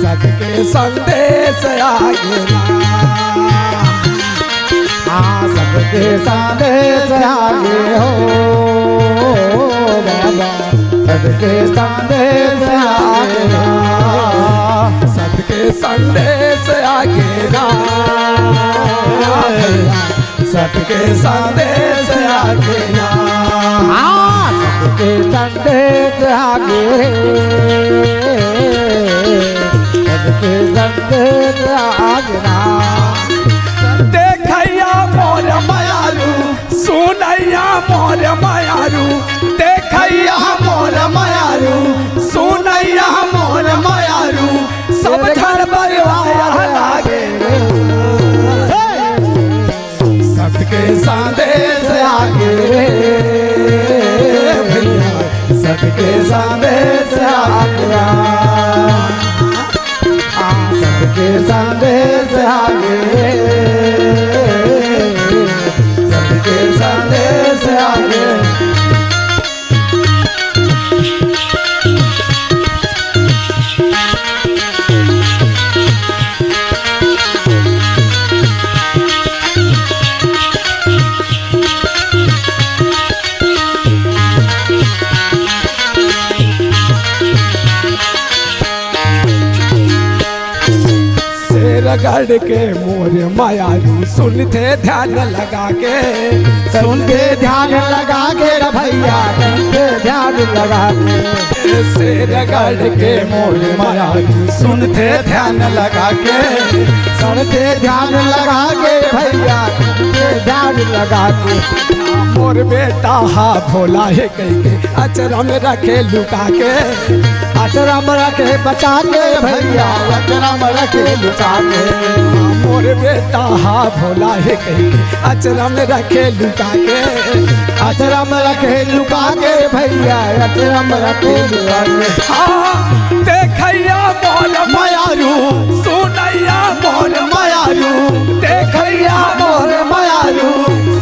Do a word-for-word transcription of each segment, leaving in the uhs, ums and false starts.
सत के संदेश आगे ना। हाँ, सत के संदेश आगे हो बाबा, सत के संदेश आगे ना। सत के संदेश आगे ना। सत के संदेश आगे ना। हाँ, सत के संदेश आगे रे। सत के संदेश आगे ना। देखैया मोर मयारू, सुनैया मोर मयारू, देखैया मोर मयारू, सुनैया मोर मयारू, सब घर परिवार लागे रे। सत के संदेश आगे रे भैया, सत के संदेश आगे रे। सत के संदेश आगे रे, सत के संदेश आगे। शेरगढ़ के मोर मयारू सुनथे ध्यान लगा के, सुनथे ध्यान लगा के रे भैया, सुनथे ध्यान लगा के। शेरगढ़ के मोर मयारू सुनथे ध्यान लगा के, सुनथे ध्यान लगा के भैया, सुनथे ध्यान लगा के। मोर बेटा हा भोला हे कहिके अचरा में रखे लुका के, अचरा में रखे बचा के भैया, अचरा में रखे लुका के। मोर बेटा हा भोला हे कहिके अचरा में रखे लुका के, अचरा में रखे लुका के भैया, अचरा में रखे लुका के। हाँ, देखैया मोर मयारू, सुनैया मोर मयारू, देखैया मोर मयारू,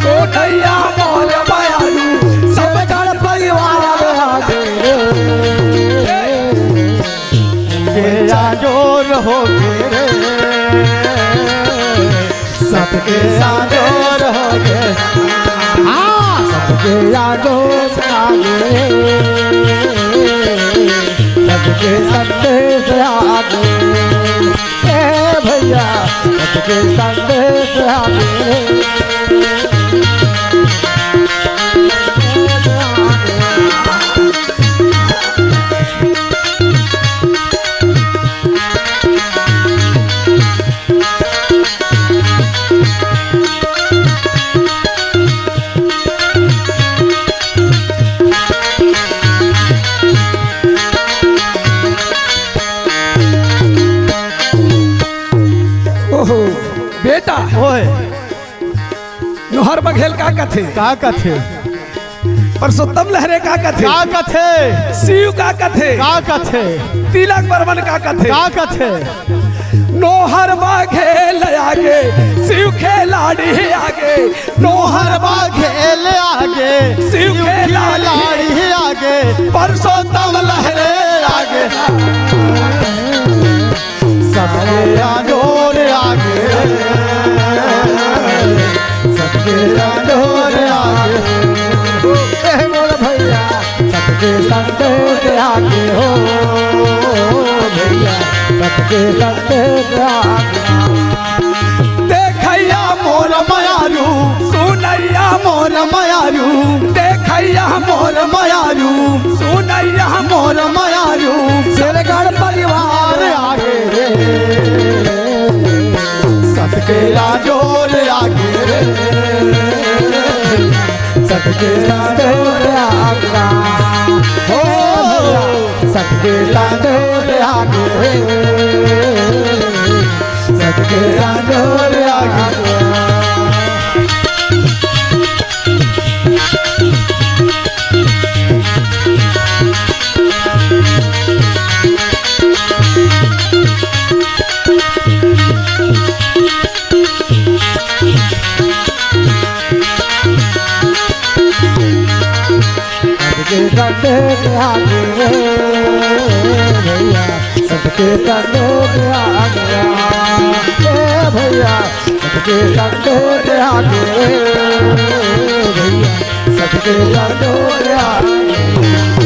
सुनैया मोर मयारू, सब घर परिवार आगे रे। के आजोर हो गे रे, सत के आजोर हो गे। हाँ, सत के आजोर आगे, सत के संदेश आगे। ए भैया, सत के संदेश आगे। ओहो, बेटा। ओए। नोहर बघेल का कथे? का कथे? परसोत्तम लहरे का कथे? का कथे? शिव का कथे? का कथे? तिलक बर्मन का कथे? का कथे? नोहर बघेल आगे, शिव खिलाड़ी आगे। नोहर बघेल आगे, शिव खिलाड़ी आगे, परसोत्तम लहरे आगे। सबके आजोर आगे, सबके आजोर आगे। ए मोर भैया, सबके संदेश आगे हो भैया, सबके संदेश आगे। देखैया मोर मयारू, सुनैया मोर मयारू, देखैया मोर मयारू, सुनैया मोर मयारू, शेरगढ़ परिवार आगे रे। सत के आजोर आगे रे, सत के आजोर आगे। हो, सत के आजोर आगे रे। सत के आजोर आगे। कंधे पे आके रे भैया, सबके कंधे पे आके रे भैया, सबके कंधे पे आके रे भैया, सबके कंधे पे आके।